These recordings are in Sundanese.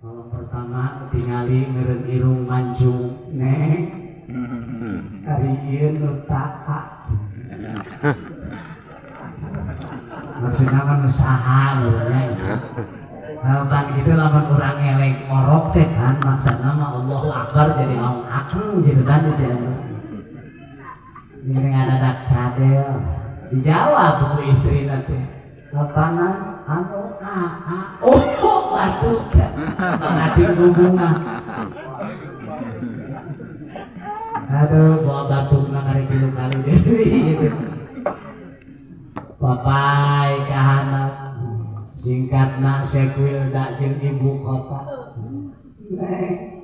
Malam pertama tingali meureun irung mancung neng. Ari ieu nu taat. Maksudna mah nu saha meureun. Halaman gitu lamun urang ngeleng ngorok teh kan maksudna mah Allahu Akbar jadi naon akeng gitu kan di ini ngadadak cadel dijawab ku istri nanti lapangan anu a a oh batu ngati hubungan aduh bawa batu nangari tilu kali deui gitu papai kahanap singkatna sekwilda jeung ibu kota neng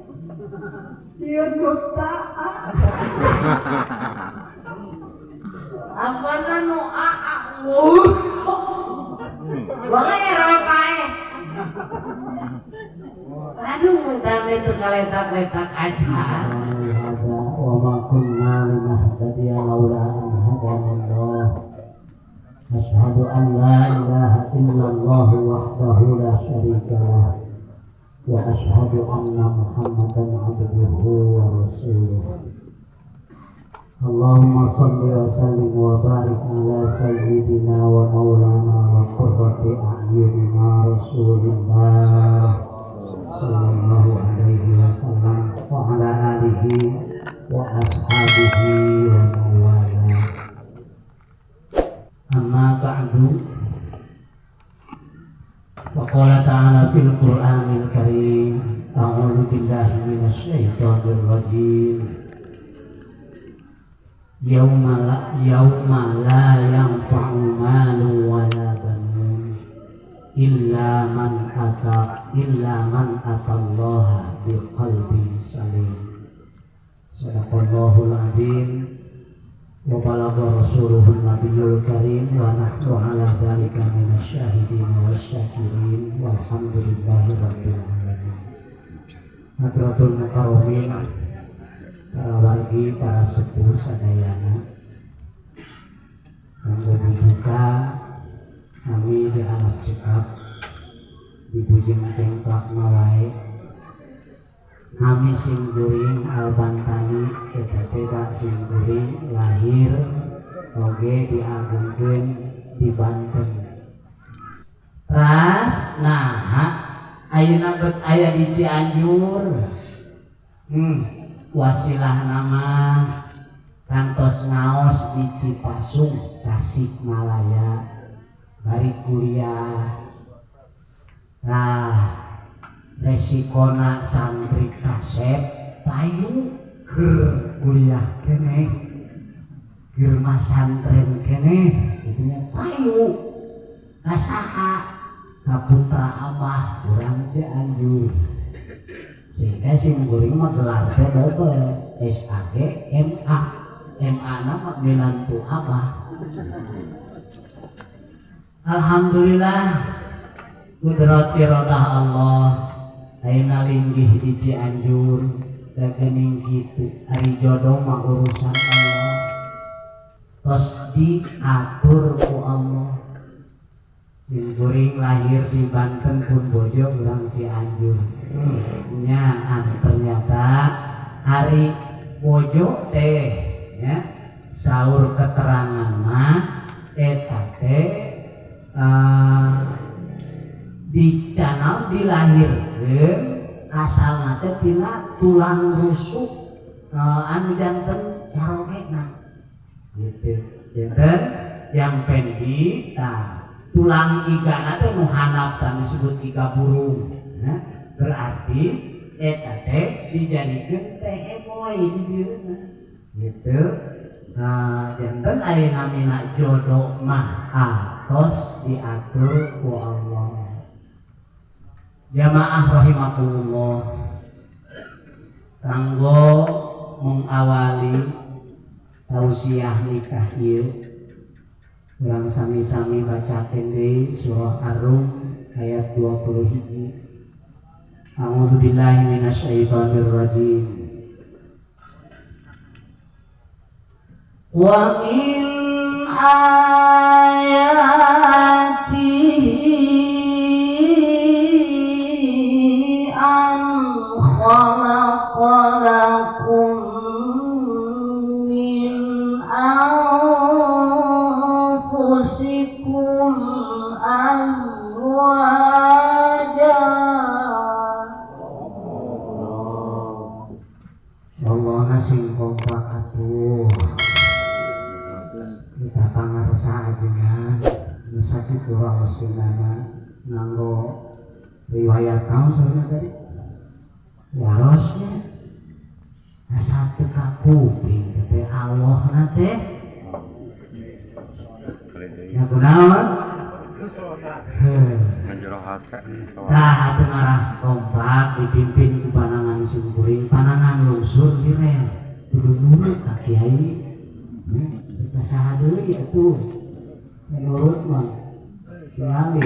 ieu nu taat apana nu aa boleh pae aduh bentar itu kaletak-letak aja wa ma kunna linahtadiya laula an hadanallah asyhadu an la ilaha illallah wahdahu la syarika lah wa asyhadu anna muhammadan abduhu wa rasuluh. Allahumma salli wa sallim wa barik ala sayyidina wa maulana wa qurrati a'yunina rasulillah sallallahu alaihi wasallam wa ala alihi wa ashabihi wa mawala. Amma ba'du. Wa qala ta'ala fil Qur'anil Karim, a'udzu billahi minasy syaithanir rajim. Yauma la yanfa'u malun wala banun illa man atallaha biqalbin salim. Shadaqallahul azim wa balagha rasuluhun nabiyul karim wa nahnu ala dzalika minasy syahidin wasyakirin walhamdulillahi rabbil alamin. Hadratul mukarramin, para wargi, para sepuh sadayana, kanggo buka sami di alap cekap di bujeng cengklak wae nami sing kuring Albantani eta teh sing kuring lahir oge diagungkeun di Banten. Ras naha ayeuna bet aya di Cianjur. Wasilah nama kantos ngaos di Cipasung Tasikmalaya bari kuliah. Nah resikona santri kasep payu keur kuliah keneh keur masantren keneh gitunya payu ka saha ka putra abah urang Cianjur. Sehingga sing guring mah gelar teh dobel SAG MA MA na mah minantu abah. Alhamdulillah kudrat iradah Allah ayeuna linggih di Cianjur da geuning kitu ari jodoh mah urusan Allah tos diatur ku Allah. Sing kuring lahir di Banten pun bojo urang Cianjur. Nya ternyata hari bojo teh ya saur keterangan mah eta teh dicanal dilahirkeun asalna teh tina tulang rusuk anu janten carogena gitu. Janten yang pendi tah tulang igana teh nu handap tah disebut iga burung. Nah, berarti eta teh dijadikeun teh emoy di dieuna gitu. Nah, janten ari namina jodoh mah atos diatur ku Allah. Jamaah rahimakumullah, kanggo mengawali tausiah nikah ieu urang sami-sami bacakeun deui surah Ar-Rum ayat 20. A'udzu billahi minasyaitonir rajim. Wa min ayatihi an Pangrasa ajengan nu sakitu raoseunana nganggo riwayat naon saurna tadi warosnya asa teu kakuping teh Allahna teh nya kunaon tah teu ngarah kompak dipimpin ku panangan simkuring panangan lungsur liren kudu nurut ka kiai kita saha deui atuh menurut mah kiai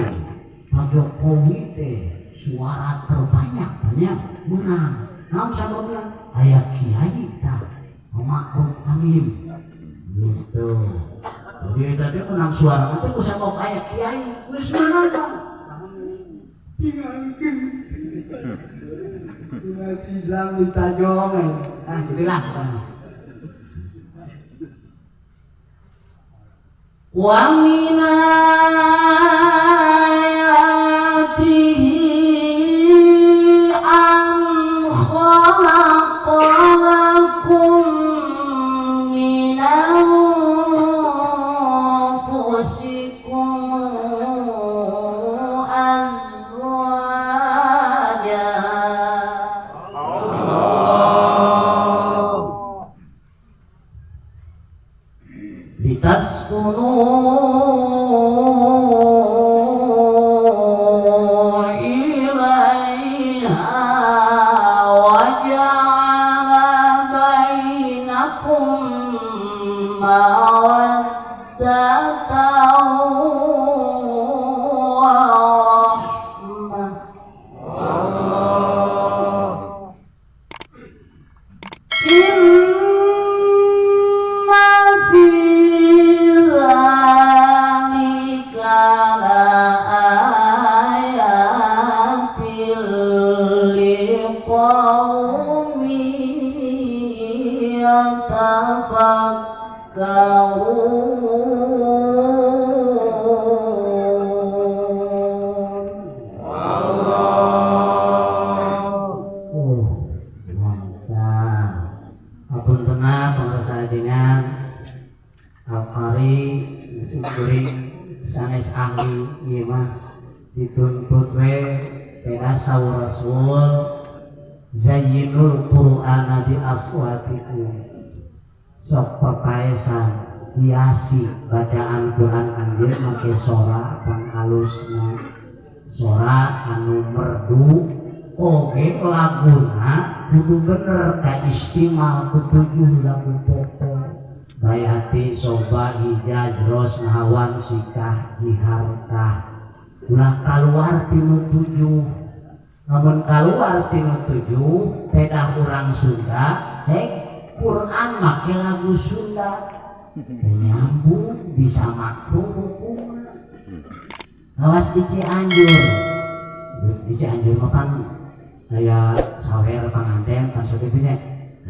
Pak Jokowi teh suara terbanyak banyak menang naon sababna aya kiai tah Ma'ruf Amin gitu. Jadi tadi menang suara teh ku sabab aya kiai geus menang Pak tinggalkeun umat Islam ditajong ah gitulah. Wa min ayatihi an khalaqa lakum min anfusikum azwaja. Litaskunu ilaiha wa ja'ala bainakum mawaddatan wa rahmah. Inna fi dzalika laayatin liqaumin yatafakkarun. Oh, mantap. Apuntenna pangrasa ajengan Al-Qari simkuring sanes ahli ieu mah dituntut we peda saur Rasul zayyinul Qur'ana bi aswatikum. Sok papaesan hiasi bacaan Quran anjeun make sora pang alusna sora anu merdu oge laguna kudu bener ka istimal ku tujuh lagu pokok bayati soba hijaz ros nahawan sikah jiharkah ulah kaluar tinu tujuh. Namun kaluar tinu tujuh pedah urang Sunda hek Quran make lagu Sunda nyambung bisa makruh hukumna. Awas di Cianjur, di Cianjur mah pan aya sawer panganten pan sok kitu nya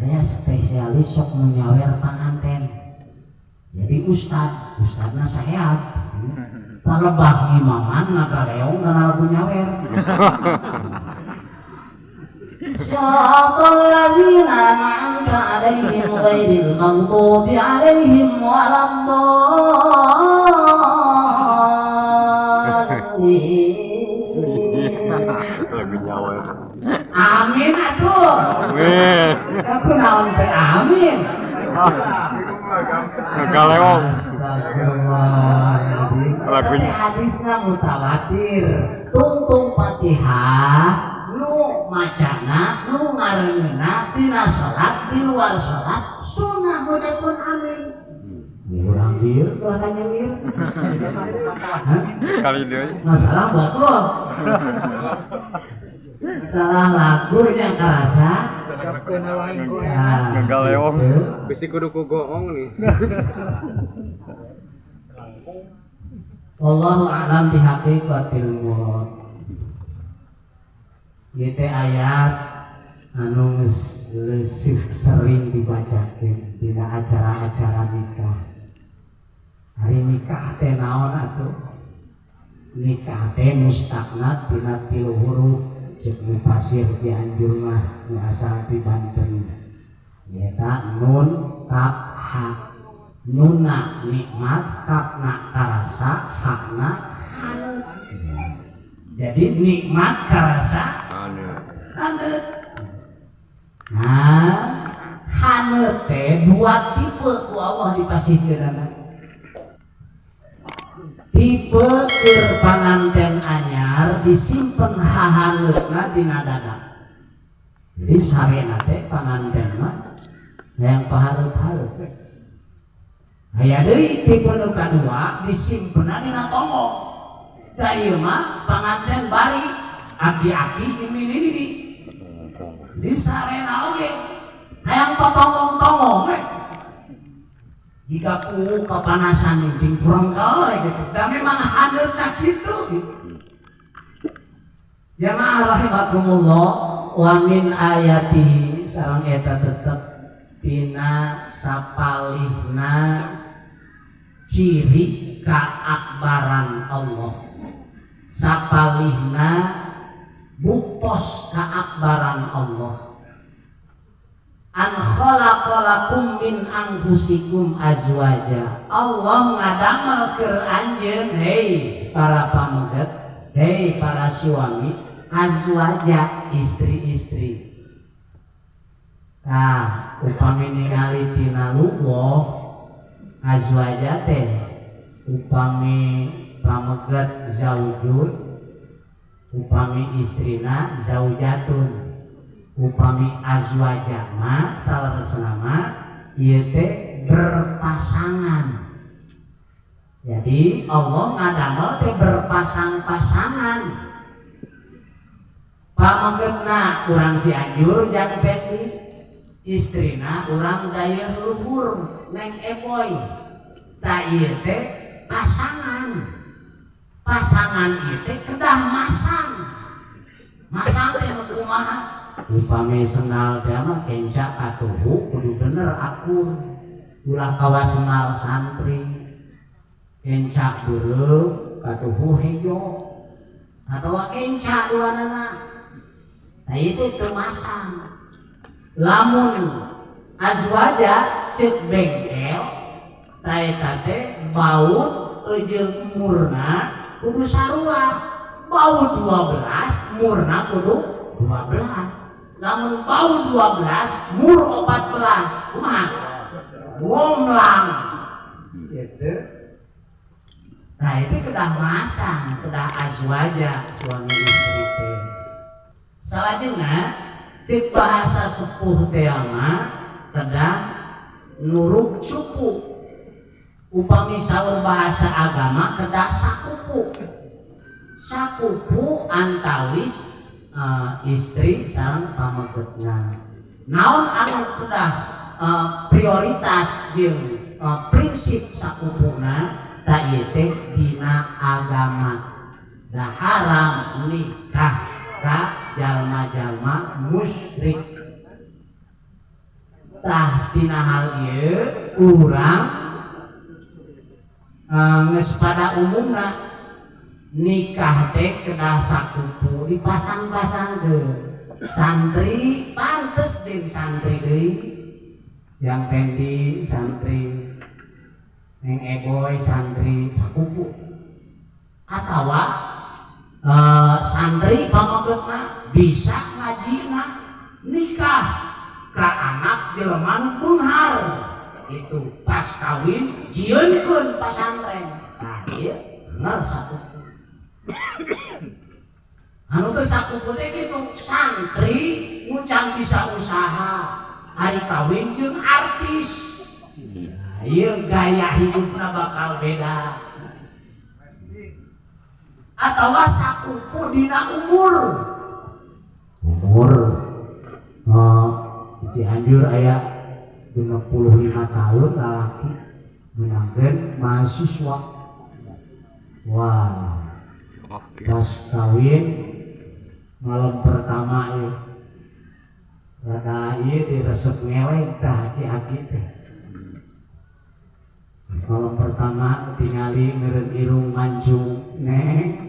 aya spesialis sok nu nyawer panganten. Jadi ustad, ustadna saeat palebah imaman ngagaleong kana lagu nyawer. Shiratal ladzina an'amta 'alaihim ghairil maghdubi 'alaihim waladdallin. Lagu nyawer. Amin atuh. Amin. Aku naon teh amin. Ngagaleong. Astagfirullahaladzim. Lagu hadisna mutawatir. Tungtung Fatihah nu macana nu ngareungeuna tina salat di luar salat sunah pun amin. Urang dieu ulah ka nyengir. Kali deui. Masalah buat lo. Salah lagunya karasa. Ngagaleong. Bisi kudu ku goong nih. Wallahu a'lam bihaqiqatil maut. Ieu teh ayat anu geus leusih sering dibacakeun dina acara-acara nikah. Hari nikah teh naon atuh? Nikah teh mustaqna tina tilu huruf ceuk mufasir Cianjur mah nu asal ti Banten. Nyaeta nun kaf ha. Nuna nikmat kapna karasa hakna haneut. Jadi nikmat karasa haneut. Nah, haneut teh dua tipe ku Allah dipasihkeunana. Tipe keur panganten anyar disimpen hahaneutna dina dada. Jadi sarena teh panganten mah hayang pahareup-hareup. Aya deui tipe nu kadua disimpenna dina tonggong. Da ieu mah panganten bari aki-aki jeung nini-nini. Di sarena oge hayang patonggong-tonggong we. Jika ku kepanasan ting kurang kalah gitu. Da memang haneutna kitu gitu. Jamaah rahimakumullah wa min ayati sareng eta tetep tina sapalihna ciri kaakbaran Allah, sapalihna buktos kaakbaran Allah. An khalaqalakum min anfusikum azwaja. Allah ngadamel keur anjeun, hei para pameget, hei para suami, azwaja istri-istri. Nah, upami ningali tina lugoh azwaja teh upami pameget zaujun, upami istrina zaujatun, upami azwaja mah saleresna mah ieu teh berpasangan. Jadi Allah ngadamel teh berpasang-pasangan. Pamegetna urang Cianjur jang Pepi, istrina urang Dayeuh Luhur Neng Eboy. Ta ieu teh pasangan. Pasangan ieu teh kedah masang. Masang teh nu kumaha? Upami sendal teh mah kenca katuhu kudu bener akur. Ulah kawas sendal santri. Kenca beureum katuhu hejo. Atawa kenca duanana. Nah itu teu masang. Lamun azwaja cek bengkel ta eta teh baut jeung murna kudu sarua. Baut 12 murna kudu 12. Lamun baut 12 mur 14 kumaha? Gomlang gitu. Nah itu kedah masang, kedah azwaja suami istri teh. Salajengna cek bahasa sepuh teh mah kedah nuruk cupu. Upami saur bahasa agama kedah sakupu. Sakupu antawis istri sareng pamegetna. Naon anu kedah prioritas jeung prinsip sakupuna ta ieu teh dina agama. Da haram nikah ka jalma-jalma musyrik. Tah tina hal ieu urang geus pada umumna nikah teh kedah sakupu dipasang-pasangkeun. Santri pantes jeung santri deui, yang pendi santri, Neng Eboy santri sakupu. Atawa santri pamegetna bisa ngajina nikah ka anak jelema nu beunghar itu pas kawin jieunkeun pasantren. Nah ieu bener sakupu. Anu teu sakupu teh kitu, santri ngucang bisa usaha ari kawin jeung artis. Nah, ieu gaya hidupna bakal beda. Atawa sakupu dina umur. Umur Cianjur aya 65 tahun lalaki menangkeun mahasiswa. Wah, pas kawin malam pertama ieu rada ieu diresep ngeleng tah aki-aki teh. Malam pertama tingali meureun irung mancung neng.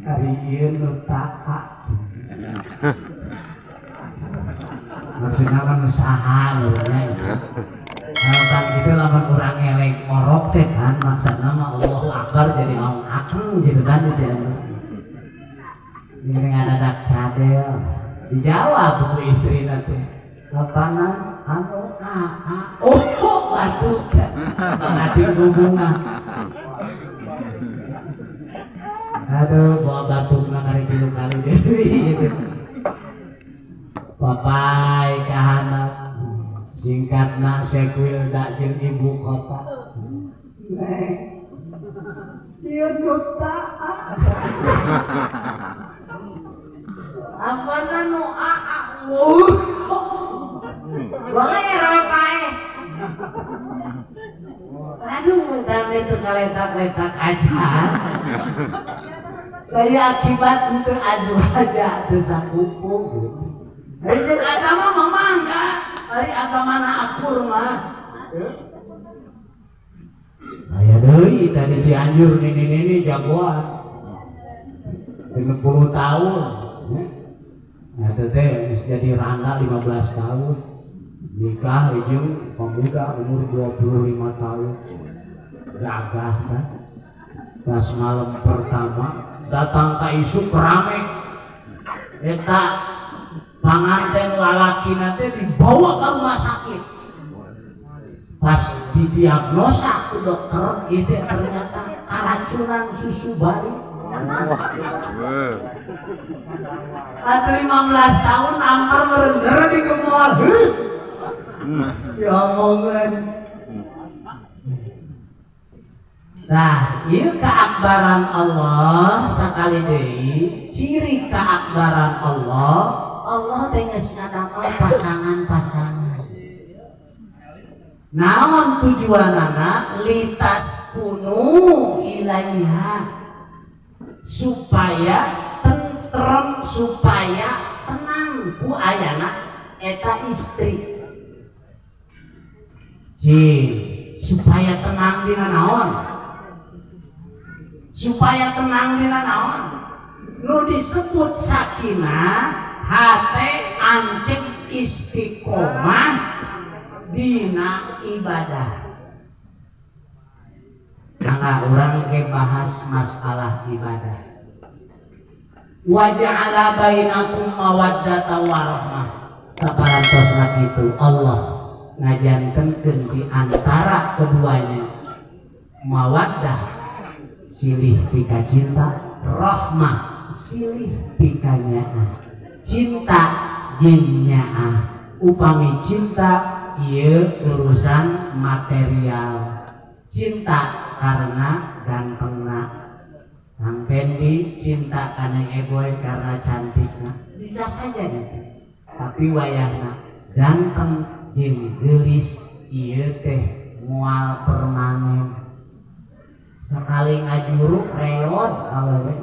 Ari ieu nu taat. Maksudna kan usaha lho nya. Nah, kan kitu lamun maksudna mah Allahu Akbar jadi maung akeng gitu kan di Cianjur. Ini ngadadak cadel. Dijawab ku istri nanti. Apana anu a a oh batuk. Ngati hubungan. Aduh, bawa batukna kari tilu kali deui gitu. Papai kahanap singkatna sekwilda jeung ibu kota. Neng. Ieu duta. Apana nu a a boleh roe pae. Aduh, dan itu kaletak-letak aja. Kayak akibat untuk azwaja teu sakupu. Ari jeung agama mah mangga, ari agamana akur mah. Aya deui tadi Cianjur nini-nini jagoan. 60 tahun. Nah teh geus jadi randa 15 tahun. Nikah jeung pemuda umur 25 tahun. Gagah kan. Pas malam pertama datang ka isuk rame. Eta panganten lalaki nanti dibawa ke rumah sakit. Pas didiagnosa ku dokter itu ternyata keracunan susu bari. Atau 15 tahun ampar merender di kemol. Diomongan. Nah, ieu keakbaran Allah sakali deui, ciri keakbaran Allah, Allah teh geus ngadamel pasangan-pasangan. Naon tujuanana? Litaskunu ilaiha, supaya tentrem, supaya tenang ku ayana eta istri. Cing, supaya tenang dina naon? Supaya tenang dina naon? Nu disebut sakinah hate ancek istiqomah dina ibadah. Nah, urang ke bahas masalah ibadah. Wa ja'ala bainakum mawaddatan warahmah. Saparantosna kitu Allah ngajantenkeun di antara keduanya mawaddah silih pika cinta, rahmah silih pika nyaah. Cinta jeung nyaah. Upami cinta ieu urusan material. Cinta karena gantengna. Kang Pendi cinta kana Eboy karena cantikna. Bisa saja gitu. Tapi wayahna ganteng jeung geulis ieu teh moal permanen. Sekali ngajuruk reot awewe.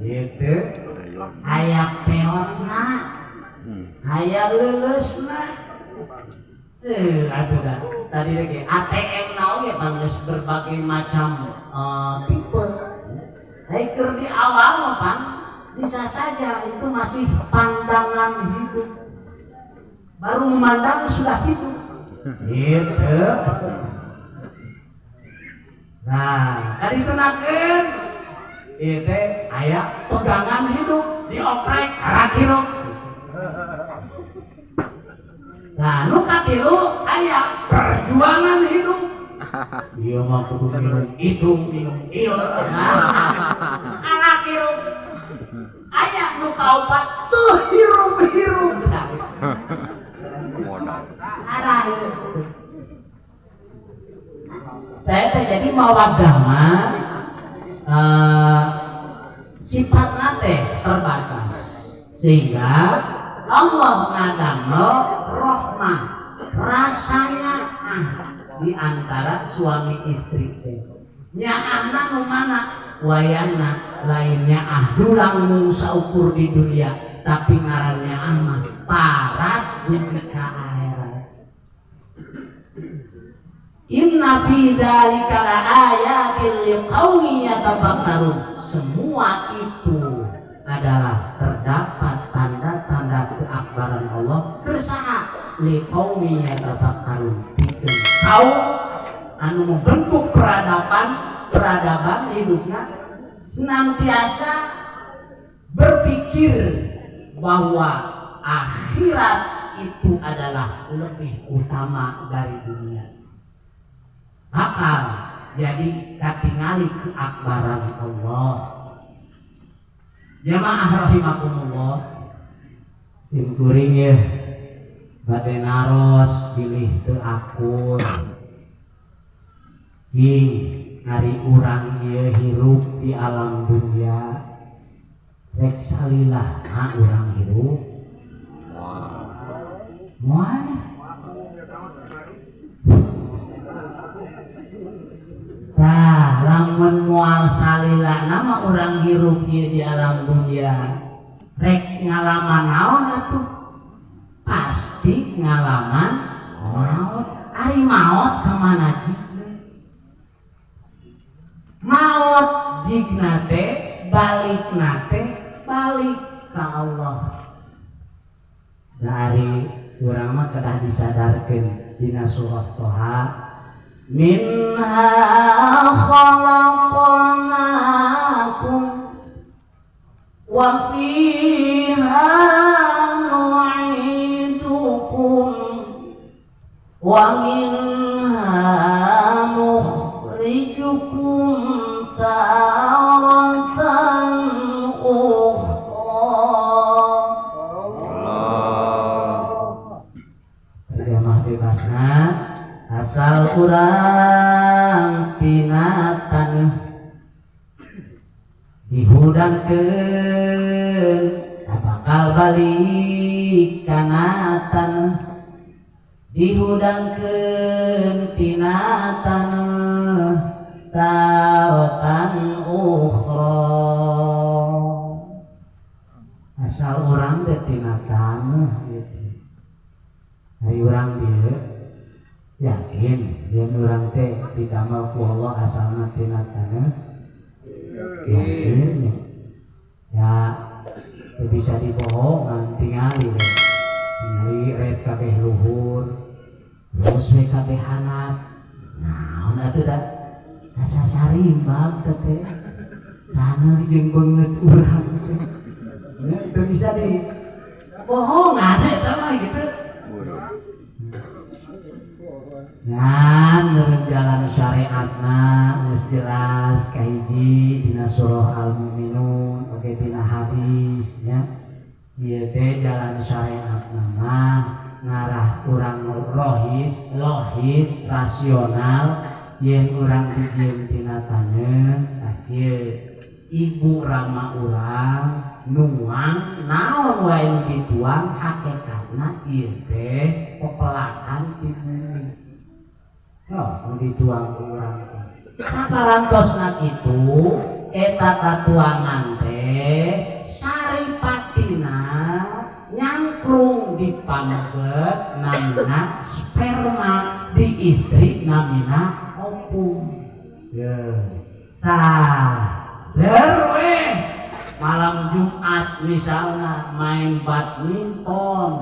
Gitu. Aya peotna. Aya leuleusna. Atuh dah. Tadi lagi ATM na oge geus berbagai macam tipe. Hacker di awal mah Bang, bisa saja itu masih pandangan hidup. Baru memandang sudah hidup. Gitu. Nah, tadi itu nakeun ieu teh aya pegangan hidup dioprek karakiruk. Nah, nu katilu aya perjuangan hidup. Ieu mah kudu minum itu, minum ieu. Karakiruk. Aya nu kaopat tuh hirup-hirup. Arah itu. Teh jadi mawaddah mah sifatna teh terbatas. Sehingga Allah ngadamel rahmah, rasanya di antara suami istri teh. Nyaahna nu mana? Wayahna lainnya ah dulang mung saukur di dunia, tapi ngarannya ah mah parat dugi ka akhirat. Inna fi dzalika laayatin liqaumin yatafakkarun. Semua itu adalah terdapat tanda-tanda keakbaran Allah kersaha liqaumin yatafakkarun, pikeun kaum anu membentuk peradaban hidupna senantiasa berpikir bahwa akhirat itu adalah lebih utama dari dunia. Bakal jadi katingali keakbaran Allah. Jamaah rahimakumullah, sim kuring ya bade naros bilih teu akur. Jing ari urang ieu hirup di alam dunia rek salilah ha urang hirup. Moal. Tah lamun moal salila nama urang hirup ieu di alam dunia rek ngalaman naon atuh? Pasti ngalaman maot. Ari maot ka mana jigna? Maot jigna teh balikna teh balik ka Allah. Dari urang mah kedah disadarkeun dina surah Toha, minha khalaqnakum wa fiha nu'idukum wa minha nukhrijukum taratan ukhra. Terjemah bebasna asal urang tina taneuh dihudangkeun bakal balik kana taneuh, dihudangkeun tina taneuh tarotan ukhra. Asal urang teh tina taneuh gitu. Ari urang dieu yakin yen urang teh didamel ku Allah asalna tina taneuh, yakin ya teu bisa dibohongan, tingali we tingali red kabeh luhur terus we kabeh hanap naon atuh da asa sarimbang teh taneuh jeung beungeut urang teh teu bisa dibohongan eta mah gitu. Ngan meureun jalan syariatna geus jelas kahiji dina surah Al-Mu'minun oge dina hadis nya. Ieu teh jalan syariatna mah ngarah urang rohis, logis, rasional yen urang dijieun tina taneuh tah kieu. Ibu rama urang nuang naon wae nu dituang hakikatna ieu teh pepelakan ti bumi. Oh, nu dituang ku urang teh. Saparantosna kitu eta katuangan teh saripatina nyangkrung di pameget namina sperma, di istri namina opung. Ya. Tah, derwe malam Jumat misalnya main badminton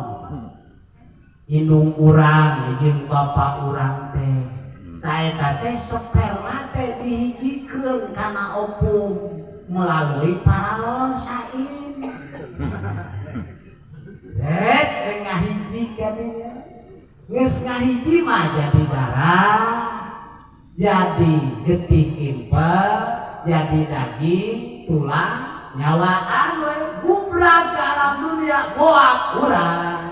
indung urang jeung bapak urang teh tah eta teh sperma teh dihijikeun kana opung melalui paralon sain. Rek ngahiji kadinya geus ngahiji mah jadi darah, jadi getih impel, jadi daging, tulang, nyawaan we gubrak ke alam dunia moak urang.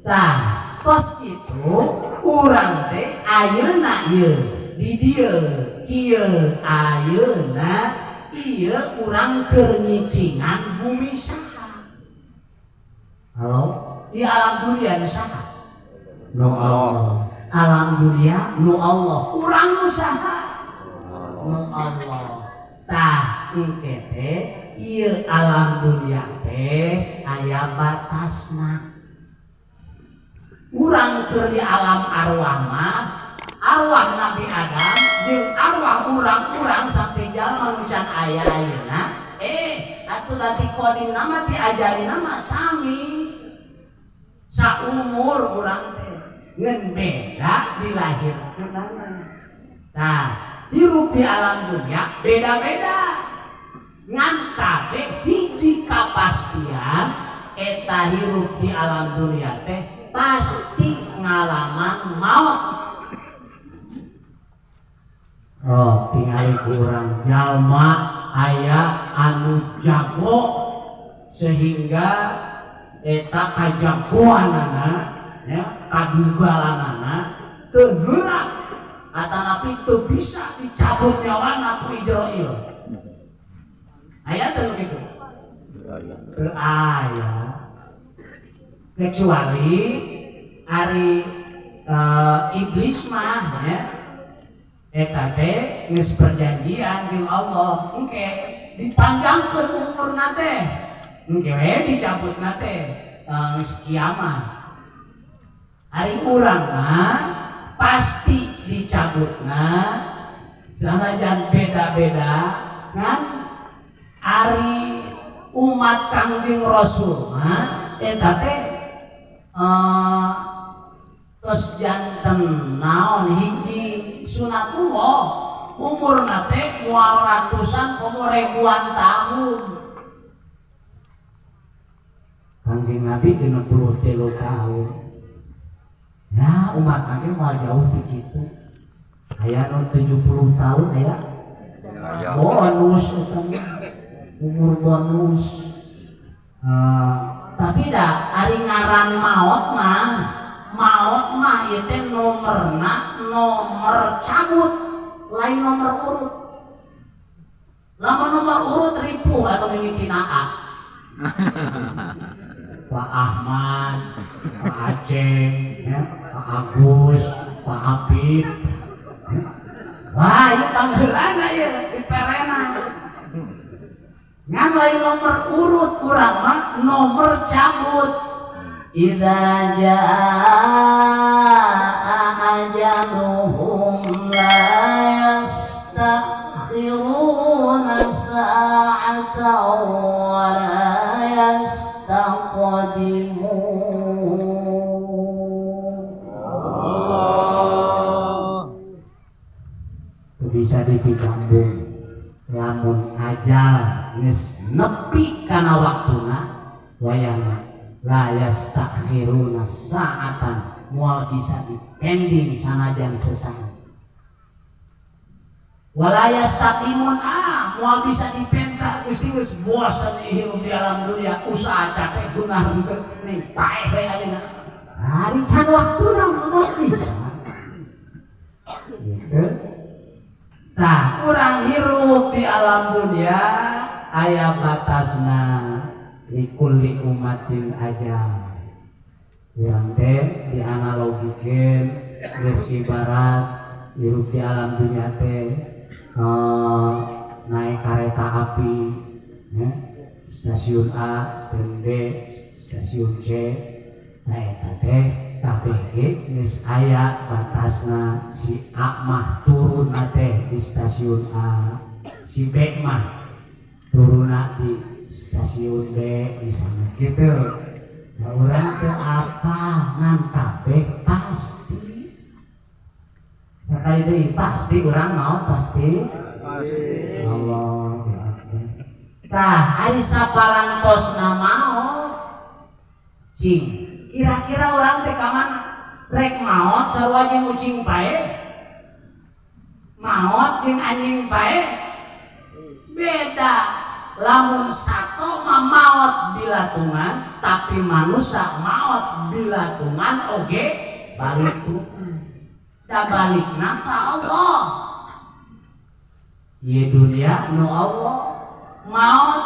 Tah tos kitu urang teh ayeuna ieu di dieu kieu ayeuna ieu urang keur nyicingan bumi saha. Halo, di alam dunia nu saha? Nu Allah. Alam dunia nu Allah. Urang nu saha? Nu Allah. Tah engke teh ieu alam dunia teh aya batasna. Urang keur di alam arwah mah, arwah Nabi Adam jeung arwah urang-urang sampai jalma nu can aya ayeuna, atuh da ti kodimna mah ti ajalina mah sami. Saumur urang teh. Ngan beda dilahirkeunana. Nah, hirup di alam dunia beda-beda. Ngan kabeh hiji kapastian eta hirup di alam dunia teh pasti ngalaman maut. Oh, tingali kurang jalma aya anu jago sehingga eta kajagoanana ya, kadugalanana teu gerak atanapi teu bisa dicabut nyawana ku Ijroil. Aya teu kitu? Teu aya. Kecuali ari iblis mah ya eta teh geus perjanjian jeung Allah engke dipanjangkeun umurna teh engke we dicabutna teh geus kiamat. Ari urang mah pasti dicabutna sanajan beda-beda kan ari umat Kangjeng Rasul mah eta teh tos janten naon hiji sunatullah umurna teh moal ratusan komo ribuan tahun. Kangjeng Nabi 63 tahun. Nah, umat lagi moal jauh ti kitu. Aya nu 70 tahun aya. Bonus eta mah. Umur bonus. Tapi dah ari ngaran maot mah ieu teh nomorna nomor cabut, lain nomor urut. Lamun nomor urut ripuh anu mimitina A. Pak Ahmad, Pak Aceh, ya, Pak Agus, Pak Apip. Wah, ieu pangheulana ieu diperena. Ngan lain nomor urut urang mah nomor cabut. Idza jaa ajaluhum la yastakhiruna sa'atan wa la yastaqdimun. Bisa ditigambung lamun ajal geus nepi kana waktuna wayahna la yastakhiruna sa'atan moal bisa dipending sanajan sesaat. Wala yastaqimun moal bisa dipenta Gusti geus bosen hirup di alam dunia usaha capek gunah henteu ning paeh we ayeuna. Ari can waktuna moal bisa. Gitu. Tah, urang hirup di alam dunia aya batasna likulli umatin ajal. Urang teh dianalogikeun keur ibarat hirup di alam dunia teh naik kereta api ya, stasiun A, stasiun B, stasiun C. Nah eta teh kabeh ge geus aya batasna. Si A mah turunna teh di stasiun A, si B mah turunna di stasiun B misalnya gitu. Nah urang teh apa ngan kabeh pasti. Sekali deui pasti urang mau pasti. Pasti. Allah. Tah ari saparantosna maot cing kira-kira orang teh ka mana? Rek maot sarua jeung ucing pae? Maot jeung anjing pae? Beda. Lamun sato mah maot bilatungan, tapi manusia maot bilatungan oge balitungan. Da balikna ka Allah. Ieu dunia nu Allah. Maot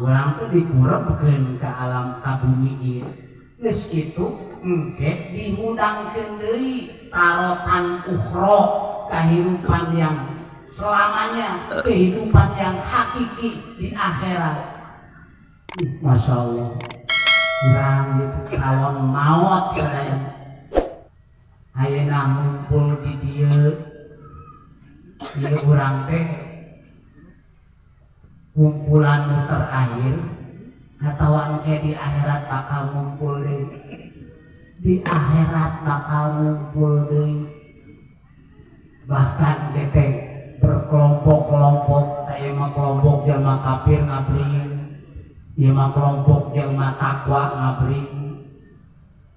urang teh dikurebkeun ka alam ka bumi ieu. Geus kitu engke dihudangkeun deui tarotan ukhra, kehidupan yang selamanya, kehidupan yang hakiki di akhirat. Masya Allah, urang itu calon maot sadaya. Ayeuna ngumpul di dieu, ieu urang teh kumpulan nu terakhir atawa engke di akhirat bakal ngumpul deui. Di akhirat bakal ngumpul deui. Bahkan teh berkelompok-kelompok, aya mah kelompok jelema kafir ngabring, ieu mah kelompok jelema takwa ngabring.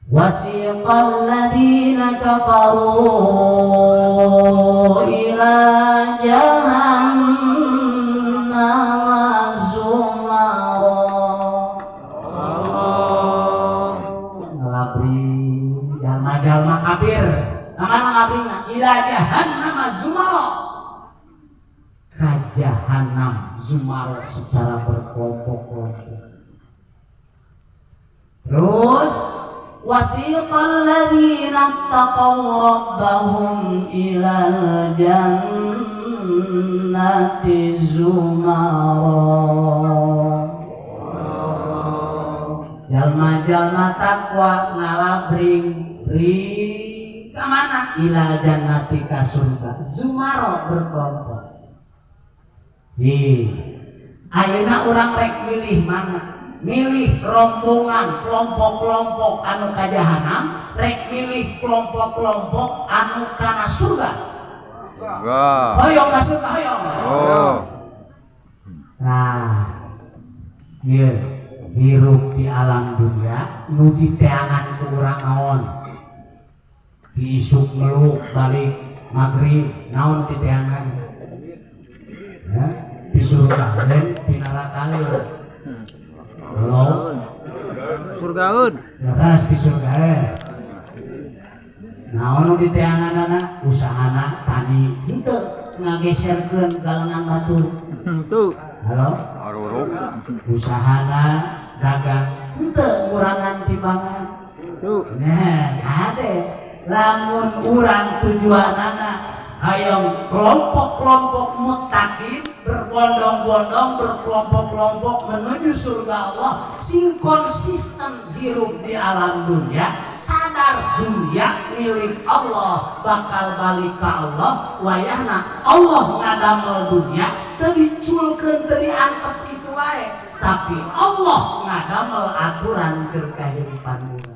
Wasiqal ladzina kafaru ila jahannama zumara. Ngalabring jalma-jalma kafir. Kamana ngabringna? Ila jahannama zumara. Ka jahannam zumara secara berkelompok-kelompok. Terus wasiqal ladzina taqaw rabbahum ilal jannati zumara. Jalma-jalma takwa ngalabring ring ka mana? Ilal jannati ka surga. Zumara berkelompok. Si ayeuna urang rek milih mana? Milih rombongan kelompok-kelompok anu ka jahanam, rek milih kelompok-kelompok anu kana surga. Hoyong ka surga hoyong. Oh. Nah, ieu hirup di alam dunia nu diteangan ku urang naon? Diisuk meluk balik magrib naon diteangan? Ya, di surga lain di neraka lain. Halo, surgaun. Leres di surga. Naon nu diteanganana usahana tani henteu ngageserkeun galengan batur. Henteu. Halo, aruruk. Usahana dagang henteu ngurangan timbangan. Henteu. Nah, kade lamun urang tujuanana hayang kelompok-kelompok muttaqin berbondong-bondong berkelompok-kelompok menuju surga Allah, sing konsisten hirup di alam dunia, sadar dunia milik Allah, bakal balik ke Allah, wayahna Allah ngadamel dunia teu diculkeun teu diantep kitu wae, tapi Allah ngadamel aturan keur kahirupan urang.